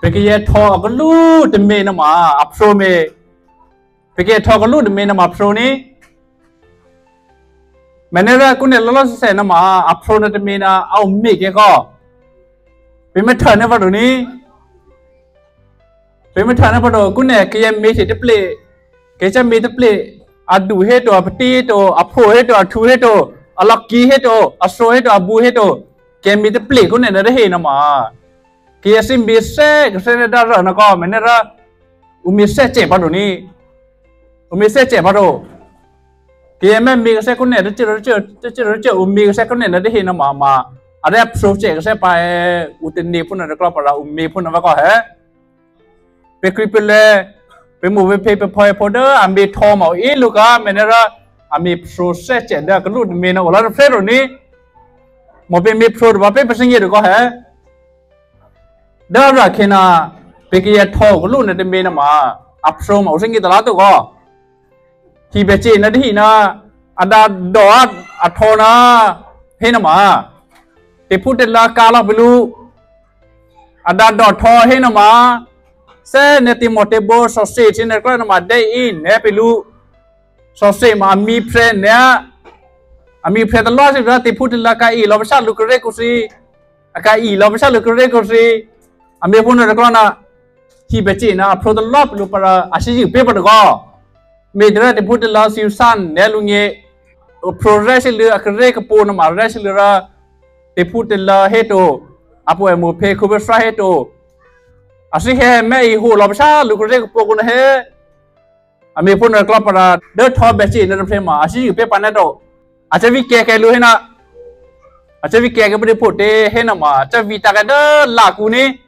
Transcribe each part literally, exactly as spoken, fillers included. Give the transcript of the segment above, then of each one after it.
Pekeye tho agulu de me nama apro me. Pekeye tho agulu de me nama apro ni. Menera kune lolo se nama apro na de me na au me ke ko. Pe me tha ne varu ni. Pe me tha ne varu kune keye me se de ple. Ke cha me de ple. Adu he to, apti he to, apro he to, athu he to, alaki he to, asro he to, abu he to. Ke me de ple kune na de he nama. Ke si mi se, ke se ne da ra na ko, menera u mi se che varu ni. U mi se che varu. Ke me mi se kune de che ro che, che ro che, u mi se kune na de he nama ma. Are apro che ke se pa e, u te ne puna de kla para, u mi puna va ko he. Pe kripele, pe mu pe pe pe poi poda, ami thoma, i luka, menera, ami pro se che, da kelu, me na ola fero ni, mo pe mi pro ba pe pe singi ko he. Da ra kena, pe ke ya tho kelu ne de me nama, apro ma, u singi da la to ko. Hi be che na de hi na, ada doa, athona, he nama. Te pute la kala belu. Ada do tho he nama. Se ne Timote bo so se ti ne kla nama de i ne belu. So se ma mi pre ne. Ami pre da lo si da te pute la ka i lo sa lu kre kusi. Aka i lo sa lu kre kusi. Ami pun ne kla na. Hi be che na pro da lo belu para asi ji pe pa ko. Me dra te pute la si san ne lu nge. Pro re si lu akre ke po nama re si lu ra. Te pute la he to, apo e mo pe ko be fra he to. Asi he me i ho lo sa lu ko re ko po ko he. Ami pun kla para de tho be chi ne re ma, asi pe pa ne to. Acha vi ke ke lu he na. Acha vi ke ke bre po te he nama, acha vi ta ke de la ku ni.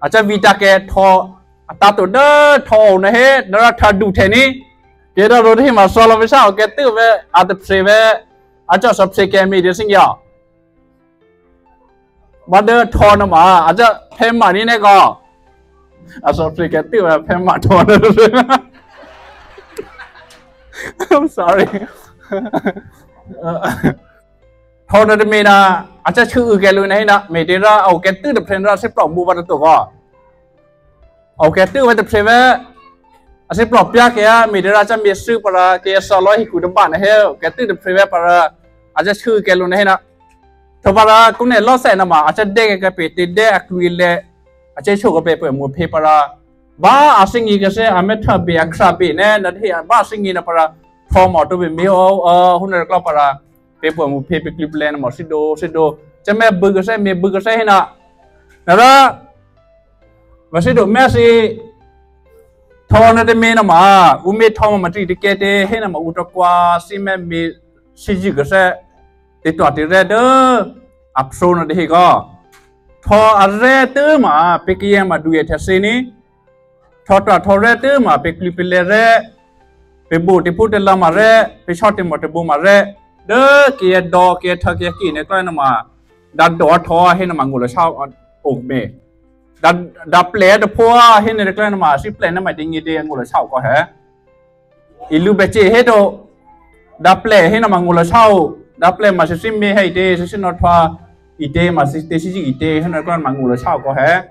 Acha vi ta ke tho, ata to de tho ne he, na ra tha du the ni. Ke da ro he ma so lo be sa, ke tu be, at pre be, acha so pre ke mi de sing ya. Ba de tho nama, acha phe ma ni ne ko. A so pre ke tu be phe ma tho na. I'm sorry. Tho na de me na, acha chu ke lu na na, me de ra, au ke tu de pre ra se pro mu ba de to ko. Au ke tu be de pre be, asi pro pia ke ya, me de ra cha me su para ke sa lo hi ku de ba na he, ke tu de pre be para, acha chu ke lu na he na. To para kune lo se nama, acha de ke pe te de akui le, acha chu ke pe pe mu pe para. Ba asi ngi ke se ame tha be akra be ne, na de ba asi ngi na para, tho ma to be me o, o, hu na kla para. Pe po mu pe pe klip len mo si do, si do. Che me bu ke se, me bu ke se he na. Na ra. Ba si do me si. Tho na de me nama. U me tho ma ti de ke te he nama u to kwa si me me si ji ke se. Te to ti re de. Ap so na de he ko. Tho a re te ma pe ke ye ma du ye te se ni. Tho tho tho re te ma pe kli pe le re. Pe bo te pu te la ma re. Pe sho te mo te bo ma re. De ke ye do ke ye tha ke ye ki ne kla na ma. Da do tho he na ma ngu lo sha o me. Da da ple de po he ne kla na ma si ple na ma de ngi de ngu lo sha ko he. I lu be che he do. Da ple he na ma ngu lo sha o. Da ple ma si si me he de si si no tha. I de ma si te si ji i de he na kla na ma ngu lo sha ko he.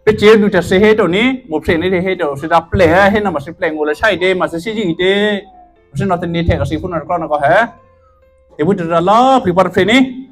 Pe che du te se he to ni, mo pre ni te he to, se da ple, he na ma se ple, ngo le sai de, ma se si ji de, se no te ni te ka si fu na ko na ko he. E bu te da la, pri par pre ni.